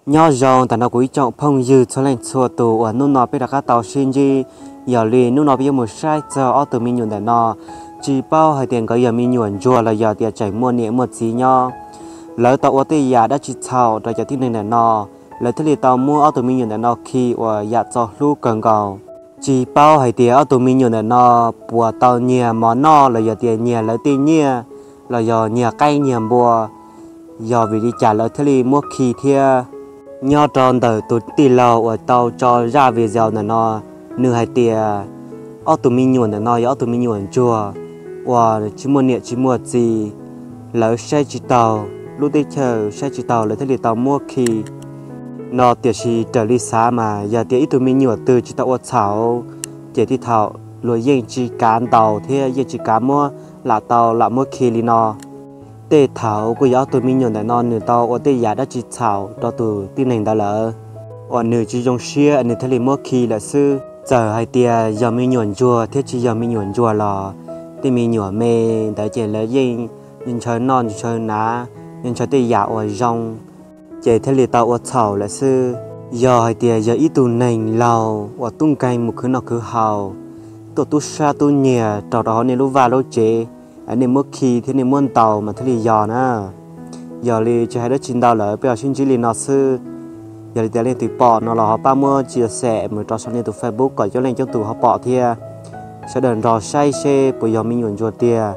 Nyob zoo tam no kuv ib tsoom phooj ywg txhua leej txhua tus uas hnub no peb rov qab tau sib ntsib. Yog li hnub no peb yuav mus saib txog ob tug me nyuam ntawm no, tsis paub hais tias nkawd yog me nyuam ntsuag los yog tias tseem muaj niam muaj txiv nyob. Lawv tau ua tej yam dab tsi txhaum rau cov tib neeg ntawm no, lawv thiaj li tau muab ob tug me nyuam ntawm no khi uas yam txo hlub kawg nkaus. Tsis paub hais tias ob tug me nyuam ntawm no puas tau nyiag mov noj los yog tias nyiag lawv tej nyiaj, los yog nyiag qaib nyiag npua, yog vim li cas lawv thiaj li muab khi thiab. Nyob rau ntawm tus tij laug uas tau tso zaj video ntawm no, nws hais tias ob tug me nyuam ntawm no yog ob tug me nyuam ntsuag uas tsis muaj niam tsis muaj txiv, lawv saib tsis taus, lub teb chaws saib tsis taus lawv thiaj li tau muab khi no. Tiam sis raws li xav mas yog tias ib tug me nyuam twg tsis tau ua txhaum, ces tej thaum luag yeej tsis kav ntaus thiab yeej tsis kav muab lam tau lam muab khi li no. Tej thaum kuj yog ob tug me nyuam ntawm no nws tau ua tej yam dab tsi txhaum rau tus tib neeg ntawd lawm, uas nws tsis zoo siab nws thiaj li muab khi lawm xwb. Txawm hais tias yog me nyuam ntsuag thiab tsis yog me nyuam ntsuag los tej me nyuam me ntawd ces lawv yeej ntshaw noj ntshaw hnav, ntshaw tej yam uas zoo, ces thiaj li tau ua txhaum lawm xwb. Yog hais tias yog ib tug neeg laug uas tub nkeeg mus khwv noj khwv haus, tuaj tub sab tub nyiag raug rau hauv nej lub vaj lub tsev, nej muab khi thiab nej muab ntaus mas thiaj li yog na. Yog li tsis hais dab tsi ntau lawm, peb ho sib ntsib li no xwb. Yog li tias leej twg pom no los ho pab muab tsia xem mus rau saum nej tus Facebook kom coob leej coob tus ho pom thiab, sawv daws nrog saib seb puas yog me nyuam ntsuag tiag.